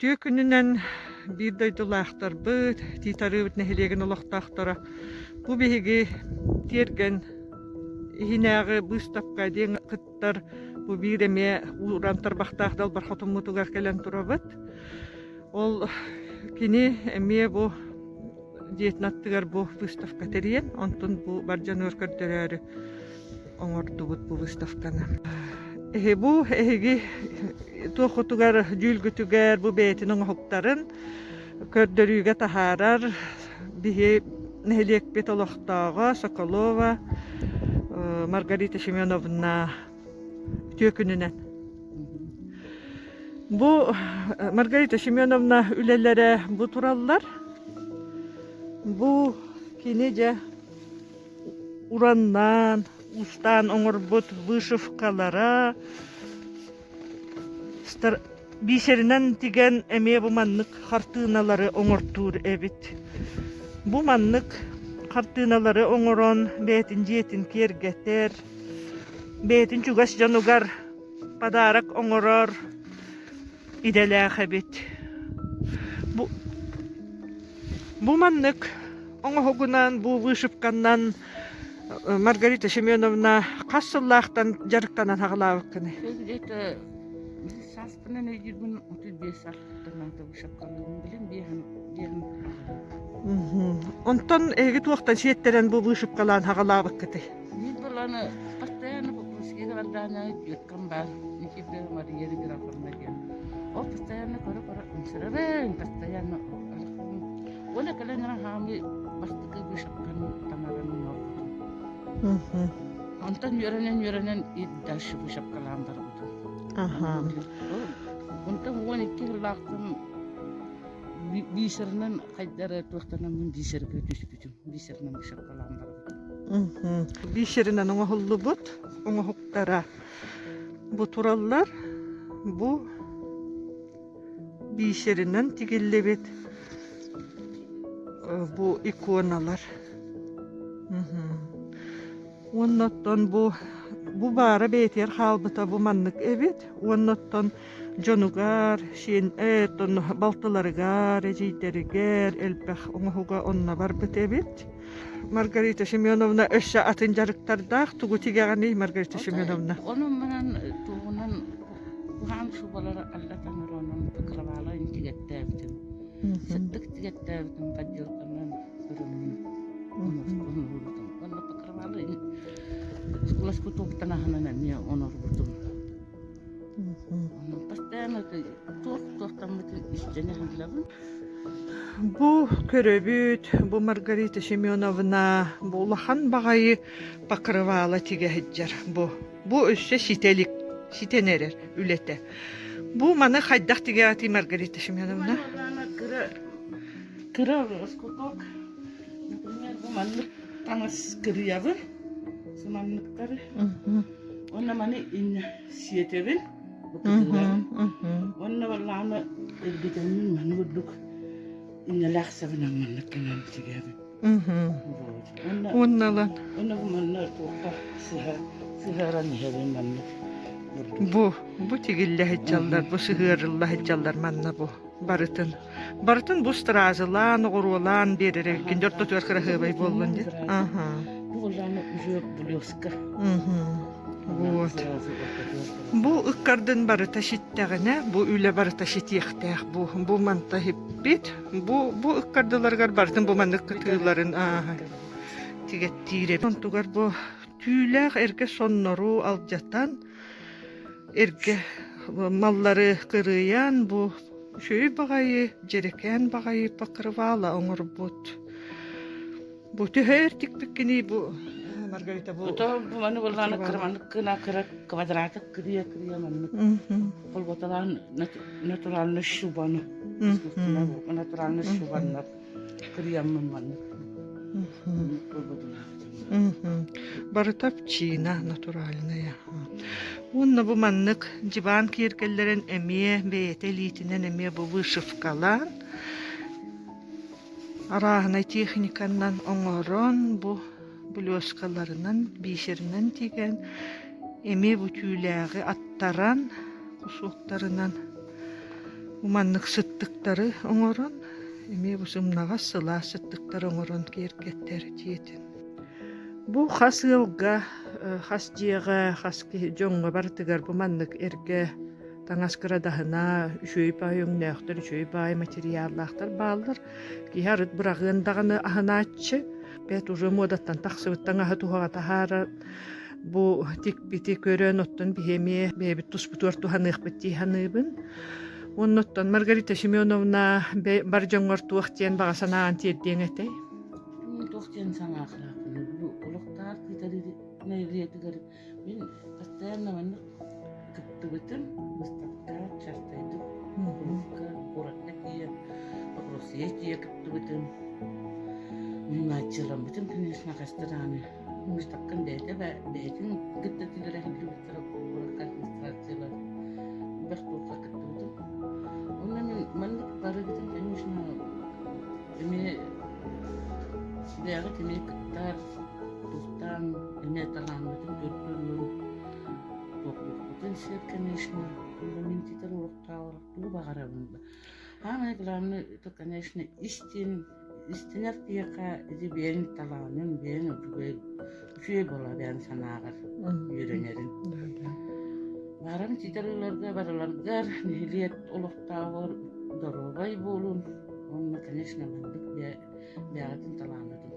Үтүө күнүнэн биир дойдулаахтарбыт, Тиит Арыыбыт нэһилиэгин олохтоохторо бу биһиги тиэргэн иһинээҕи быыстапка диэн кыттар бу биир эмиэ ууран тарбахтаах далбар хотуммутугар кэлэн турабыт. Ол кини эмиэ бу дьиэтин аттыгар бу выставка тэрийэн, онтун бу бар дьонугар көрдөрөөрү оҥордубут бу выставканы. Эһи бу эһиги туоххутугар дьүүлгүтүгэр бу бэйэтин оҥоһуктарын көрдөрүүгэ таһаарар биһи нэһилиэкпит олохтооҕо Соколова Маргарита Семеновна үтүө күнүнэн. Бу Маргарита Семеновна үлэлэрэ бу тураллар. Бу кини дьэ ураннаан, уустаан оҥорбут вышивкалара бисеринэн тигэн эмиэ бу маннык хартыыналары оҥортуур эбит. Бу маннык хартыыналары оҥорон бэйэтин дьиэтин киэргэтэр, бэйэтин чугас дьонугар подарок оҥорор идэлээх эбит. Бу, бу маннык оҥоһугунан, бу вышивканнан Маргарита Семеновна хас сыллаахтан дьарыктанан аҕалаабыккыный? Где-то сааспынан өйдүүрбүн 35 сааспыттан вышивкалыыбын билин биэһин биэһин Онтон эһиги туохтан сиэттэрэн бу вышивкалаан аҕалаабыккытый? Мин быланы постоянно Покровскийга бардаана деткам баар Никита Мария Графовна диэн. Ол постоянно көрө-көрө ымсырабын, постоянно Уонна кэлэн эрэн хаамыы бастакы вышивканы таҥаран оҥорбутум. Онтон үөрэнэн-үөрэнэн и дальше вышивкалаан барбытым. Онтон 12 сыллаахтан бисеринэн хайдары туохтанаммын бисергэ түспүтүм. Бисеринэн вышивкалаан барбытым. Бисеринэн оҥоһуллубут оҥоһуктара бу тураллар. Бу Бисеринэн тигиллибит бу иконалар. Уонна оттон бу бу баара бэйэтигэр хаалбыта бу маннык эбит. Уонна оттон дьонугар, сиэн э, оттон балтыларыгар, эдьиийдэригэр элбэх оҥоһуга онно барбыт эбит. Маргарита Семеновна өссө атын дьарыктардаах тугу тигэҕиний Маргарита Семеновна? Онон манан тугунан Куһаҕан шубалары аллатан оронон покрывало тигэттээбитим. Сырдык тигэттээбитим подделканан көрөммүн оҥорбутум. Онно покрывало лоскутоктан аһынан эмиэ оҥорбутум. Онон постоянно туох туохтаммытын истэнэ сылдьабын. Бу көрөбүт, бу Маргарита Семеновна бу улахан баҕайы покрывало тигэ сылдьар бу. Бу өссө ситэ илик, ситэн эрэр үлэтэ. Бу маны хайдах тигэҕитий Маргарита Семеновна? Кыра, кыра лоскуток. Например, бу маннык таҥас кырыйабын, сыманныктары. Уонна маны иннэ сиэтэбин. Уонна барылааны эргитэммин маны курдук иннэлээх сабынан маннык гынан тигэбин. Уонна ылан. Уонна бу манна туохха сыһа сыһыаран иһэбин маннык. Бу бу тигиллэ сылдьаллар, бу сыһыарылла сылдьаллар манна бу барытын. Барытын бу стразылаан, оҕуруолаан биэрэр эбиккин дьэ ортотугар кыраһыабай буоллун диэн. Аха. Бу улааны уже блеска. Вот. Бу ыккардын барыта ситтэҕинэ, бу үлэ барыта ситиэхтээх бу. Бу манта иһиппит. Бу бу ыккардыларыгар барытын бу маннык кытыыларын ааһа тигэттиир эбит. Онтугар бу түүлээх эргэ соннору алдьатан, эргэ маллары кырыйан бу үчүгэй баҕайы, дьэрэкээн баҕайы покрывало оҥорбут. Бу төһө эр тикпиккиний бу Маргарита бу Ото бу маны буоллаҕына кыраманнык гына кыра квадратык кырыйа-кырыйа маннык холботолаан натуральный шубаны натуральный шубаннар кырыйаммын маннык Барыта овчина натуральная. Уонна бу маннык дьыбаан киэргэллэрин эмиэ бэйэтэ илиитинэн эмиэ бу вышивкалаан Арааһынай техниканнан оҥорон, бу блескаларынан, бисеринэн тигэн, эмиэ бу түүлээҕи аттаран, кусуоктарынан. Маннык сыттыктары оҥорон, эмиэ бу сымнаҕас сылаас сыттыктары оҥорон киэргэттэр дьиэтин. Бу хас ыалга, хас дьиэҕэ, хас киһи дьоҥҥо барытыгар бу маннык эргэ таҥас кырадаһына, үчүгэй баай өҥнөөхтөр, үчүгэй баай материаллаахтар бааллар. Киһи арыт быраҕыан даҕаны аһынааччы. Бэт уже муодаттан тахсыбыт таҥаһы туһаҕа таһаарар бу тикпити көрөн оттон биһи эмиэ бэйэбит туспутугар туһаныахпыт дии саныыбын. Уонна оттон Маргарита Семеновна бар дьоҥҥор туох диэн баҕа санааҕын тиэрдиэҥ этэй? Туох диэн санаахлаахпын бу олохтоох кыытарыы мин постоянно маннык кыттыбытым выставка частайдык курукка куоракка тиийэ Россия тиийэ кыттыбытым мунааччыламмытым конечно хаста даҕаны выставкам бэйэтэ бэйэтин кытта тилэрэ сылдьыбыттара куоракка администрациялар элбэх туохха кыттыбытым уонна мин маннык барыбытын конечно эмиэ бэйэҕит эмиэ кыттар туохтаан эмиэ талааммытын көрдөрүөн туохпутун сөп конечно мин титэр олохтооҕор тугу баҕарабын Самое главное это конечно истин истинэр киһиэхэ ити бэйэҥ талааныҥ бэйэҥ үчүгэй үчүгэй буолар бэйэҥ санааҕар үөрэнэрин Баарым ситэр ыларга барыларгар нэһилиэк олохтооҕор доруобай буолун уонна конечно маннык бэйэҕитин талааҥҥытын.